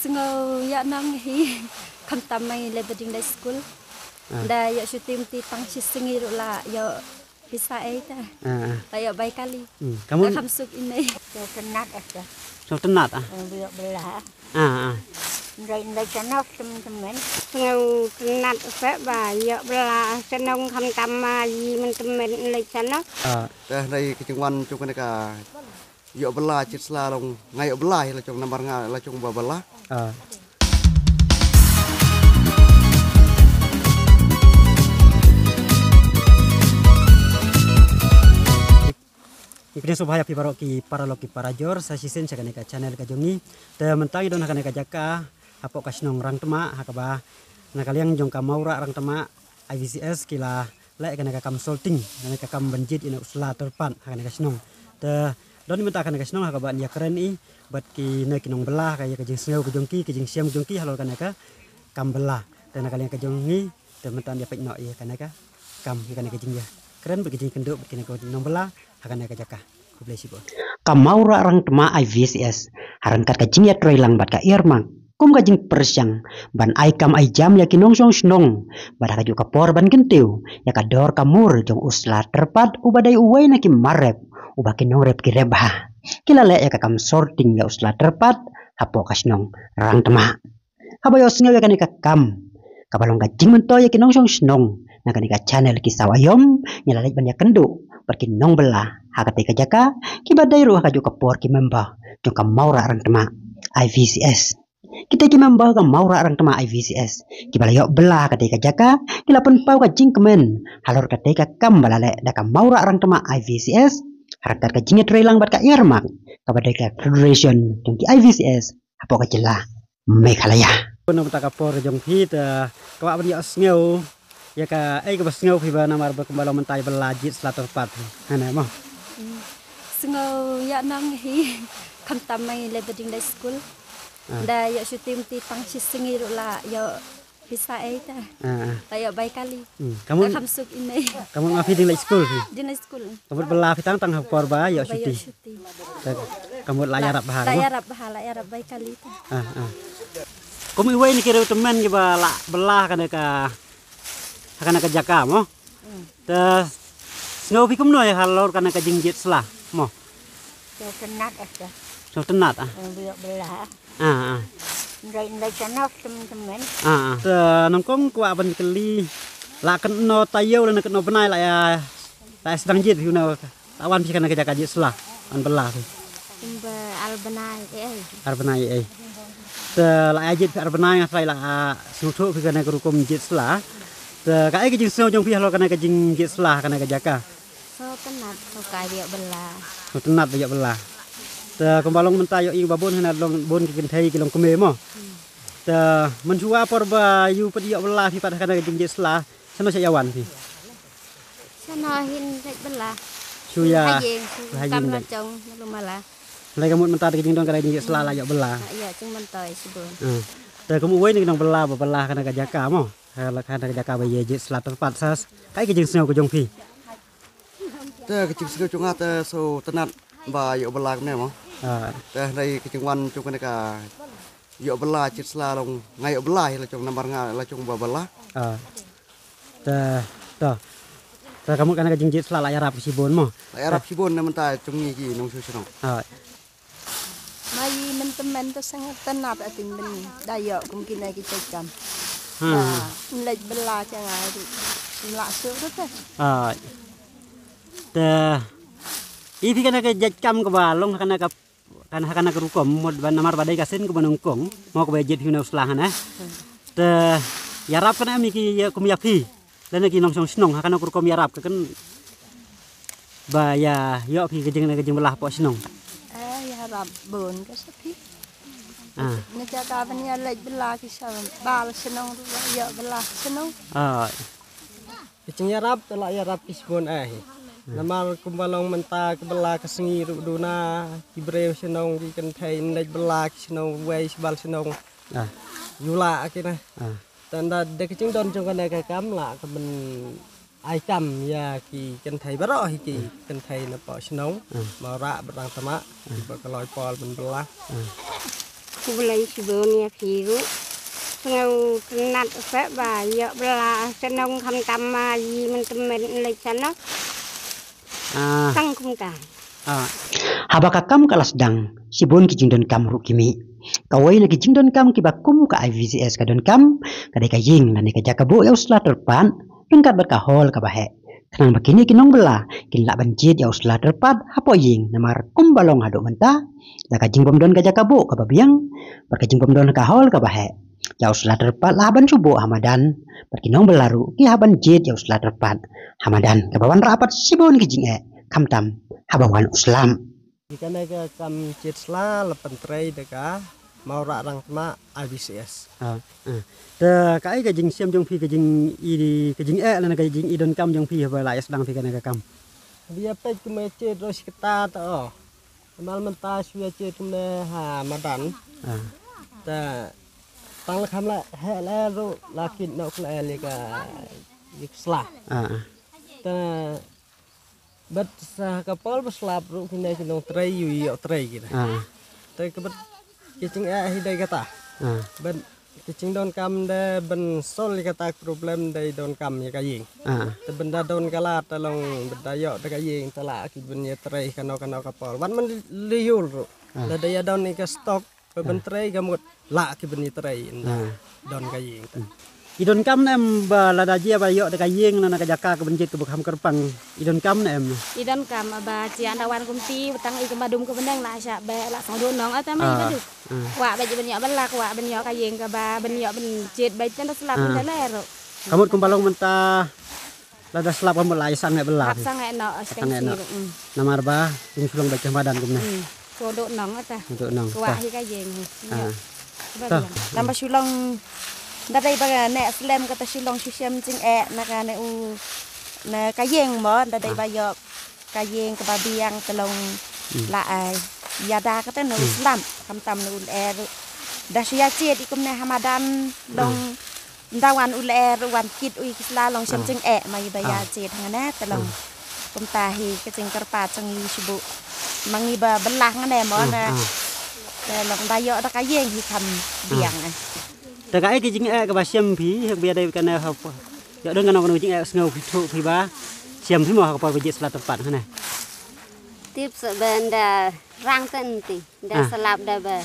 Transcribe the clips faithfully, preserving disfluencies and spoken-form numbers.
Sngew ïa nang hi. Khamtam ma ngi leh ba ding leh skul. Ah. Da ïoh shuti mynta tang shi sngi ruh la ïoh pisa ei ta. Ah, ah. La ïoh bai kali. Hmm. Kamu? Kham suk ine. Ïoh tynnat ata. Ïoh tynnat ah. Ïoh bylla. Ah, ah. Ndai ndai tynnat tem temen. Ïoh tynnat ata ba ïoh bylla shnong khamtam ma ïa i men temen ndai tynnat. Ah. Te ndai ka jingwan jong kane ka ïoh bylla jied sla long nga ïoh bylla hi la jong namar nga la jong ba bylla. Ah. Ngi pdiang sngewbha ïa phi baroh ki paralok ki parajor sa shisien sha kane ka channel ka jong ngi. Te mynta ngi don ha kane ka jaka hapoh ka shnong Rangtma ha kaba na ka liang jong ka Mawrah Rangtma I V C S ki la leh kane ka kam sorting, kane ka kam ban jied ïa u sla tyrpad ha kane ka shnong. Te don mynta kane ka shnong ha kaba ïa kren i bad kine ki nongbylla ha ka ïa ka jingsngew ka jong ki, ka jingshem ka jong ki halor kane ka kam bylla. Te na ka liang ka jong ngi te mynta ïa peit noh ïa kane ka kam, ïa kane ka jingïakren bad ka jingkynduh bad kine ki nongbylla ha kane ka jaka. Khublei shibun. Ka Mawrah Rangtma I V C S ha ryngkat ka jingïatreilang bad ka Earmark kum ka jingpyrshang ban ai kam ai jam ïa ki nongshong shnong bad ha kajuh ka por ban kyntiew ïa ka dor ka mur jong u sla tyrpad uba dei uwei na ki mar rep uba ki nongrep ki rep bha. Ki la leh ïa ka kam sorting ïa u sla tyrpad hapoh ka shnong Rangtma. Haba ïohsngew ïa kane ka kam kaba long ka jingmyntoi ïa ki nongshong shnong, na kane ka channel Ki Saw Aïom ngi la leit ban ïakynduh bad ki nongbylla ha katei ka jaka kiba dei ruh ha kajuh ka por ki member jong ka Mawrah Rangtma I V C S. Kitei ki member ka Mawrah Rangtma I V C S kiba la ïoh bylla ha katei ka jaka ki la pynpaw ka jingkmen halor katei ka kam ba la leh da ka Mawrah Rangtma I V C S ha ryngkat ka jingïatreilang bad ka Earmark kaba dei ka federation jong ki I V C S hapoh ka jylla Meghalaya. Kumno mynta ka por jong phi te kwah ban ïohsngew ïa kaei kaba sngew phi ba namar ba kumba long mynta ba la jied sla tyrpad. Hane mo. Sngew ïa nang hi. Khamtam ma ngi leh ba ding leh skul. Ah. Da ïoh shuti mynta tang shi sngi ruh la ïoh pisa ei ta. Ah, ah. La ïoh bai kali. Hmm. Ka mut, kham suk ine. Ka mut ma phi ding leh skul phi? Ding leh skul. Ka mut bylla phi tang tang ha por ba ïoh shuti. Ka mut la ïarap bha. La ïarap bha, la ïarap bai kali ta. Ah, ah. Kum iwei na ki riewtymmen kiba la bylla ha kane ka, ha kane ka jaka mo. Hmm. Te sngew phi kumno ïa halor kane ka jingjied sla mo? Ïoh tynnat ata. Ïoh tynnat ah. Ïoh bylla. Ah, ah. Ndai ndai tynnat tem temen. Ah, ah. Te nyngkong kwah ban kylli la katno taïew lane katno bnai la ïa, la ïa sdang jied phi na, la wan phi kane ka jaka jied sla ban bylla phi? Kumba ar bnai ei. Ar bnai ei. Te la ïa jied phi ar bnai nga trai la, ah, sngewthuh phi kane ka rukom jied sla. Te kaei ka jingsngew jong phi halor kane ka jingjied sla kane ka jaka? Sngewtynnat, sngewkai ba ïoh bylla. Sngewtynnat ba ïoh bylla. Te kumba long mynta ïohi ba bun hana long bun ki kynthei ki long kmie mo. Hmm. Te mynshuwa por ba ïoh pat ïoh bylla phi pat ha kane ka jingjied sla, shano sha ïa wan phi? Shano hin leit bylla. Shu ïa ha ïing, shu ha ïing kam la jong malu mala. Lei ka mut mynta ka jingdon ka jingjied sla la ïoh bylla. Ïa jingmyntoi shibun. Hmm. Te kum uwei na ki nongbylla ba bylla ha kane ka jaka mo. Ha la kane ka jaka ba ïa jied sla tyrpad sa, kaei ka jingsngew ka jong phi? Te ka jingsngew jong nga te sngewtynnat ba ïoh bylla kumne mo. Ah. Te hynrei ka jingwan jong kane ka ïoh bylla jied sla long nga ïoh bylla hi la jong namar nga la jong ba bylla. Ah. Te, te. Te ka mut kane ka jingjied sla la ïarap shibun mo. La ïarap shibun na mynta jong ngi ki nongshong shnong. Ah. Ma i mynta mynta sngewtynnat ating bynta da ïoh kum kine ki jait kam. Hmm. Ba leit bylla jong nga ruh. Ym lah shuh ruh te. Ah. Te i phi kane ka jait kam kaba long ha kane ka, kane ha kane ka rukom mut ba namar ba dei ka sien kaba nyngkong mo kaba jied phi na u sla hane. Hmm. Te ïarap kane em ki kum ïa phi. Lane ki nongshong shnong ha kano ka rukom ïarap ka kan ba ïa ïoh phi ka jing, ka jingbylla hapoh shnong. Eh, ïarap bun ka sa phi. Ah. Na jaka ban ïa leit bylla ki sa bal shnong ruh ïoh bylla shnong. Ah. Ka jingïarap te la ïarap ki shibun eh. Hmm. Namar kumba long mynta ka bylla ka sngi ruh duna ki briew shnong ki kynthei leit bylla ki shnong wei sbal shnong. Ah. Ïu la ki na. Ah. Tang da da ka jingdon jong kane ka kam la ka ban ai kam ïa ki kynthei baroh hi ki kynthei na poh shnong. Hmm. Mawrah bad Rangtma. Hmm. Kiba kloi por ban bylla. Hmm. Khublei shibun ïa phi ruh. Sngewtynnat seh ba ïoh bylla shnong khamtam ma ïing mynta mynleit shnong. Ah. Tang kumta. Ah. Haba ka kam ka la sdang, shibun ki jingdonkam ruh ki mih. Kawei na ki jingdonkam kiba kum ka I V C S ka donkam, ka dei ka ïing lane ka jaka buh ïa u sla tyrpad, ryngkat bad ka hall kaba heh. Khnang ba kine ki nongbylla kin lah ban jied ïa u sla tyrpad hapoh ïing, namar kumba long haduh mynta, da ka jingbym don ka jaka buh kaba biang, bad ka jingbym don ka hall kaba heh, ïa u sla tyrpad la hap ban shu buh ha madan, bad ki nongbylla ruh ki hap ban jied ïa u sla tyrpad ha madan, kaba wanrah pat shibun ki jingeh khamtam haba wan u slap. Ïa kane ka kam jied sla la pyntrei da ka Mawrah Rangtma I V C S. Ah, ah. Te kaei ka jingshem jong phi, ka jing i, ka jingeh lane ka jing i donkam jong phi haba la ïa sdang phi kane ka kam? Haba ïa peit kumne jied ruh shi katta te, oh. Mal mynta shu ïa jied kumne ha madan. Ah. Te tang la kham la heh la ruh la kit noh la ïa ka, ïa ka sla. Ah, ah. Te bad sa ka por ba slap ruh kine ki nongtrei ïoh ïoh trei kine. Ah. Te ka bad ki jingeh hi dei kata. Ah. Bad ki jingdonkam de ban solve ïa kata ka problem dei donkam ïa ka ïing. Ah. Te ban da don ka lad te long ban da ïoh da ka ïing te lah ki ban ïa trei kano kano ka por. Wat man lyiur ruh. Ah. Da dei ïa don ïa ka stock ba ban trei ka mut lah ki ban ïa trei. Ah. Don ka ïing te. I donkam ne em ba lada jia ba ïoh da ka ïing na ka jaka ka ban jied kaba kham kyrpang? I donkam ne em? I donkam ba jia nda wan kumti, ba tang i ka madum ka bneng la shah beh, la sngewdon nong ata mai. Ah. Ba ju. Ah. Kwah ba ji ban ïoh bylla, kwah ban ïoh ka ïing kaba ban ïoh ban jied ba jan da slap. Ah. Ban da leh ruh. Ka mut kumba long mynta, lada slap ka mut la ïa sangeh bylla. Hap sangeh noh, sangeh noh. Mm. Namar ba jong shu long ba jong madan kumne. Mm. Sngewdon nong ata. Sngewdon nong. Kwah hi ka ïing hi. Ah. Ba ta. Biang. Tang ba shu long, nda dei ba neh slem kata shu long shu shem jingeh na kane u, na ka ïing mo, nda dei. Ah. Ba ïoh ka ïing kaba biang te long. Hmm. La ai ïada kata na u. Hmm. Slap, khamtam na u lyer. Da shu ïa jied i kumne ha madan long. Hmm. Nda wan u lyer, wan kit u ïa ki sla long shem. Ah. Jingeh ma i ba ïa. Ah. Jied hangne te long. Hmm. Kumta hi ka jingkyrpad jong i shu buh ma ngi ba bylla hangne mo. Hmm. Na. Ah. Te long da ïoh da ka ïing hi kham. Ah. Biang eh. Te kaei ka jingeh kaba shem phi, haba ïa dei kane ha phi. Ïoh don kano kano jingeh sngew phi thuh phi ba shem phi mo ha ka por ba jied sla tyrpad hangne? Tip sa ba nda rang te nti, nda. Ah. Slap da ba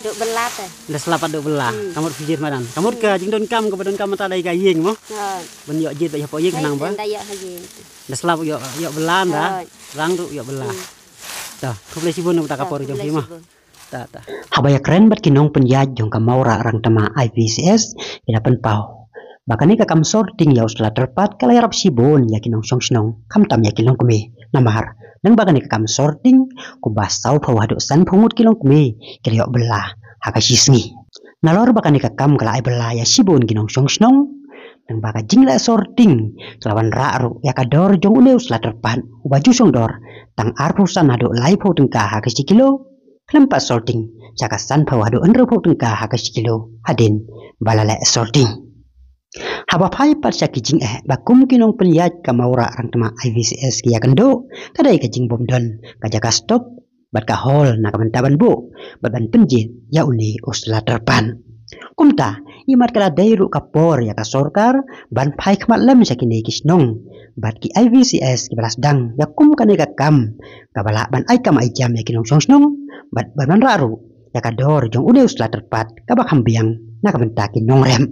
duk bylla te. Nda slap ba duk bylla. Hmm. Ka mut phi jied madan. Ka mut ka. Hmm. Jingdonkam kaba donkam mynta dei ka ïing mo. Oh. Ban ïoh jied ba ïa hapoh ïing. Hai, nang ba. Nda ïoh ha ïing. Nda slap ïoh, ïoh bylla nda. Oh. Rang ruh ïoh bylla. Hmm. Ta, khublei shibun na kata ka. Oh, por jong phi mo. Khublei shibun. Ta, ta. Haba ïakren bad ki nongpynïaid jong ka Mawrah Rangtma I V C S, ki la pynpaw ba kane ka kam sorting ïa u sla tyrpad ka la ïarap shibun ïa ki nongshong shnong, khamtam ïa ki longkmie. Namar, lyngba kane ka kam sorting, kumba sawphew haduh sanphew ngut ki longkmie ki la ïoh bylla ha ka shi sngi. Nalor ba kane ka kam ka la ai bylla ïa shibun ki nongshong shnong, lyngba ka jingleh sorting ka la wanrah ruh ïa ka dor jong une u sla tyrpad uba ju shong dor tang arphew san haduh laiphew tyngka ha ka shi kilo. Khlem pat sorting sha ka sanphew haduh hynriewphew tyngka ha ka shi kilo hadien ba la leh sorting. Haba phai pat sha ki jingeh ba kum ki nongpynïaid ka Mawrah Rangtma I V C S ki ïakynduh, ka dei ka jingbym don ka jaka stock bad ka hall na ka bynta ban buh bad ban pynjied ïa une u sla tyrpad. Kumta, imat ka la dei ruh ka por ïa ka sorkar ban phai khmat lem sha kine ki shnong bad ki I V C S kiba la sdang ïa kum kane ka kam, kaba lah ban ai kam ai jam ïa ki nongshong shnong bad ban wanrah ruh ïa ka dor jong une u sla tyrpad kaba kham biang na ka bynta ki nongrep.